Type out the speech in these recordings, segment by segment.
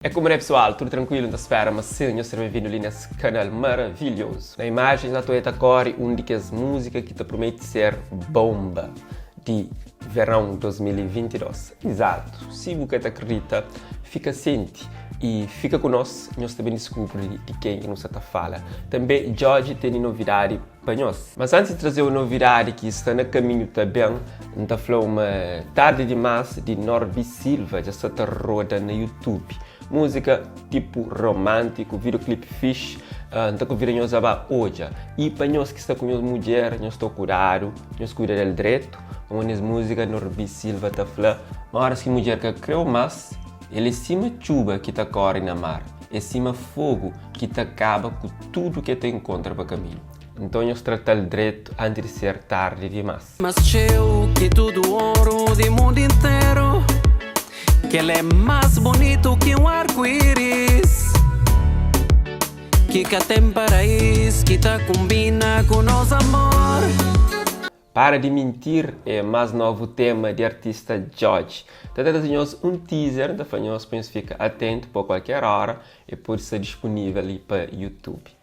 É kuma né pessoal, tudo tranquilo? N ta spera ma sim, nhos ser benvindu li nes kanal maravilhoso. Na imajens la ta kori un di kes múzika ki ta promete ser bomba di verão 2022. Exato, si bu ka ta akredita, fika sienti i fika ku nos, nhos ta ben diskubri di ken ki nu sa ta fala. Tanbe Djodje tene novidadi pa nhos. Mas antis di traze-u novidadi ki sta na kaminhu ta ben, N ta fla-u ma Tardi Dimás di Norby Silva dja sta ta roda na YouTube. Múzika tipu romántiku, videoclip fixi, N ta konvida nhos a ba odja. I pa nhos ki sta ku nhos mudjer, nhos sta kudadu, nhos kuida del dretu, pamodi nes múzika Norby Silva ta fla ma óras ki mudjer ka krê-u más, el é sima txuba ki ta kóre na mar, é sima fogu ki ta kaba ku tudu ki el ta inkontra pa kaminhu. Nton nhos trata-l dretu antis di ser tardi dimás. Más txeu ki tudu oru di mundu interu Kel é más bunitu ki un arku-iris Ki ka ten paraís ki ta kunbina ku nos amor. Para di Mentir é más novu tema di artista Djodje. Ta traze nhos un teaser, N ta fla nhos pa nhos fika atentu pa kualker ora e pode sta dispunível li pa YouTube.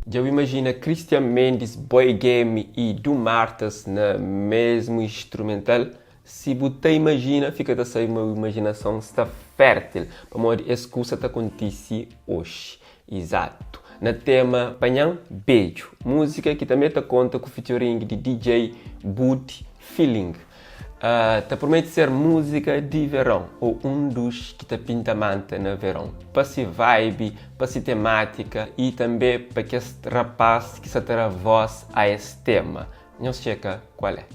Dja bu imajina Cristian Mendes, Boy Game i Du Martas na mesmu instrumental? Si bu ta imajina, fika ta sabe ma bu imajinason sta fértil, pamodi es kusa ta kontise oxi. Izatu. Na tema Panha-m Bedju, múzika ki tanbe ta konta ku featuring di DJ Bud Feeling, ta promete ser múzika di veron ô un dus ki ta pinta manta na veron, pa si vibe, pa si temátika i tanbe pa kes rapás ki sa ta da vós a es tema. Nhos txeka kual é.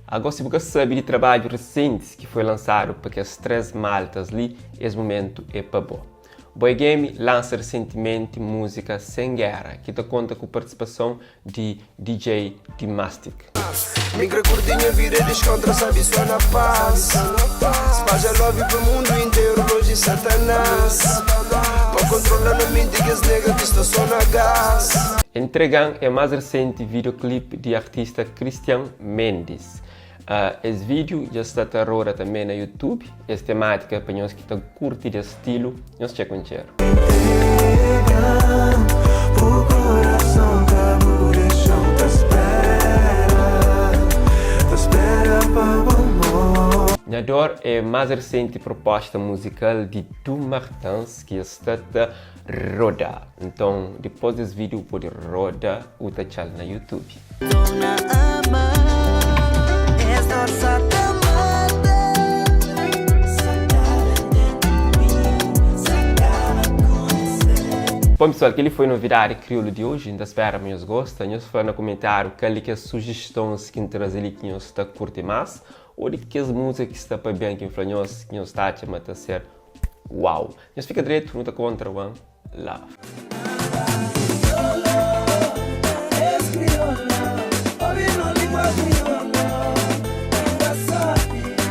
Ago si bu ka sabe di trabadju resentis ki foi lansadu pa kes 3 maltas li, es mumentu é pa bo. Boy Game lansa resentimenti múzika Sem Guerra ki ta konta ku partisipason di DJ Dimastic. Mi kre curti nha vida descontra sabi so na paz Spadja love pa mundo inteiro longe satanás Pa controla na mente kes nega ki sta so na gás. Entregan é más resenti videoclip di artista Cristian Mendes. Es vídeo dja sta ta roda tanbê na YouTube. Es temátika é pa nhos ki ta kurti des stilu, nhos txeka un txeru. Nha Dor é más resenti proposta muzikal di Du Martins ki sta ta roda. Nton, dipôs des vídeo bu pode roda u ta txal na YouTube. Bom pessoal, kel-li foi novidadi kriolu di oji. N ta spera ma nhos gosta. Nhos fla na kumentáriu kal di kes sujistons ki N traze li ki nhos ta kurti más ô di kes múzika ki sta pa ben ki N fla nhos ki nhos ta atxa ma ta ser uau. Nhos fika dretu, nu ta kontra. One love.